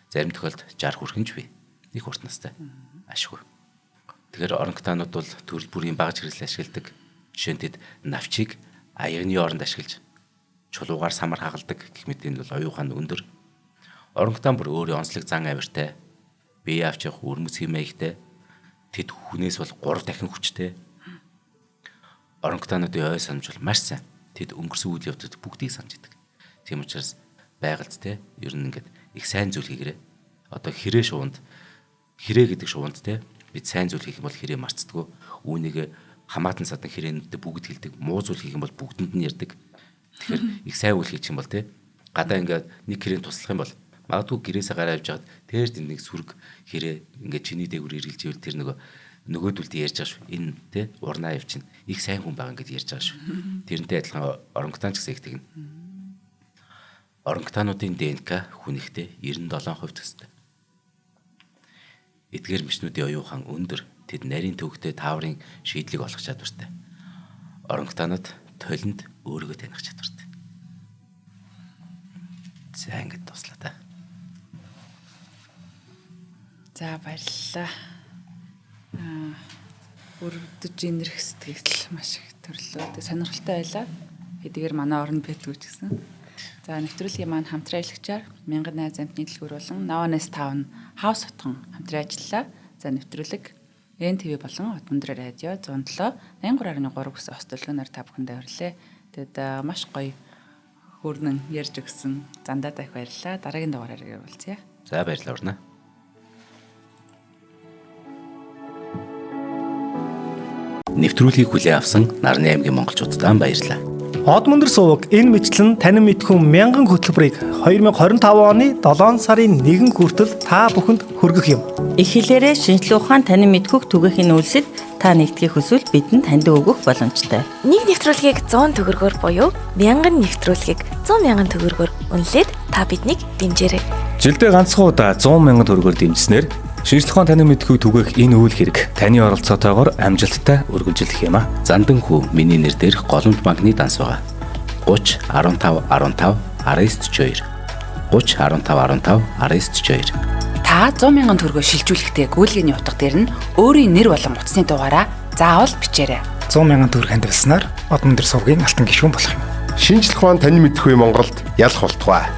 Зарим тохиолдолд 60 хүрэх нь ч бий. Нэг урт настай. Ашгүй. Тэгэхээр орангутанууд бол төрөл бүрийн багж хэрэгсэл ашигладаг. Жишээ нь тэд навчийг аягны оронд ашиглаж чулуугаар самар хагалдаг гэх мэт энэ бол оюун ухаан өндөр. Орангутан бүр өөрөө онцлог зан авиртай, бие авч явах өрмөц хэмээгтэй. Тэд хүнээс бол 3 дахин хүчтэй. Орангутануудын ой санамж бол маш сайн. Тэд өнгөрсөн үйл явдлууд бүгдийг санаж идэг. Тийм учраас байгальд те ер нь ингээд их сайн зүйл хийгэрээ. Одоо хэрэг шувуунд хэрэг гэдэг шувуунд те бид Бид сайн зүйл хийх юм бол хэрэг марцдаггүй. Үүнийг хамаатан садан хэрээнүүдтэй бүгд хэлдэг. Муу зүйл хийх юм бол бүгдэнд нь ярьдаг. Тэгэхээр их сайн үйл хийчих юм бол те гадаа ингээд нэг хэрээн туслах юм бол магадгүй гэрээсээ гараа явж байгаад тэр тэнд нэг сүрэг хэрээ ингээд чиний дээгүүр эргэлж ивэл тэр нөгөөдөлд ярьж байгаа шүү. Энэ те урнаа явчихна. Их сайн хүн байгаа ингээд ярьж байгаа шүү. Тэрнтэй адилхан орангутан ч гэсэн их тэгнэ. Орангутануудын ДНК хүнийхтэй 97% төстэй. Эдгээр мичнүүдийн оюун ухаан өндөр. Тэд нарийн төвөгтэй тааврын шийдлийг олох чадвартай. Орангутанууд толинд өөрийгөө таних чадвартай. За ингээд дуслаа та. За баярлалаа. Өрөвдөж инэрх сэтгэл маш их төрлөө. Тэг сонирхолтой байлаа. Хэдийгээр манай оронд байдгүй ч гэсэн. За нэвтрүүлгийн маань хамтран ажиллагчаар Мянган найз амтны дэлгүүр болон Nova Town House хотхон хамтран ажиллалаа. За нэвтрүүлэг НТВ болон Отмөндрө радио 107 83.3 гэсэн ос төлгөөнөөр та бүхэндээ хүрлээ. Тэгэд маш гоё хөрнөн ярьж өгсөн зандаа их баярлалаа. Дараагийн дугаараар уулзъя. За баярлалаа урнаа. Нэвтрүүлгийг хүлээн авсан Нарны аймгийн монголчуудад баярлалаа. Од мөндөр суваг энэ мэтлэн танин мэдхүн мянган хөтөлбөрийг 2025 оны 7 сарын 1 хүртэл та бүхэнд хүргэх юм. Их хэлээрээ шинжлэх ухаан танин мэдхүйг түгээхийн үйлсэд та нэгдэхийг хүсвэл бидэнд таньдаг өгөх боломжтой. Нэг нэвтрүүлгийг 100 төгрөгөөр буюу 1000 нэвтрүүлгийг 100 мянган төгрөгөөр үнэлээд та биднийг дэмжээрэй. Жилдээ ганцхан удаа 100 мянган төгрөгөөр дэмжсэнээр шинжлэх ухаан танин мэдхүйг түгээх энэ үйл хэрэг таны оролцоотойгоор амжилттай үргэлжлэх юм а. Зандан хүү миний нэр дээрх Голомт банкны данс байгаа. 30 15 15 19 42 30 15 15 19 42. Та 100 мянган төгрөгөө шилжүүлэхдээ гүйлгээний утга дээр нь өөрийн нэр болон утасны дугаараа заавал бичээрэй. 100 мянган төгрөг хандивалснаар Од мөндөр сувгийн алтан гишүүн болох юм. Шинжлэх ухаан танин мэдхүй Монголд ялах болтугай.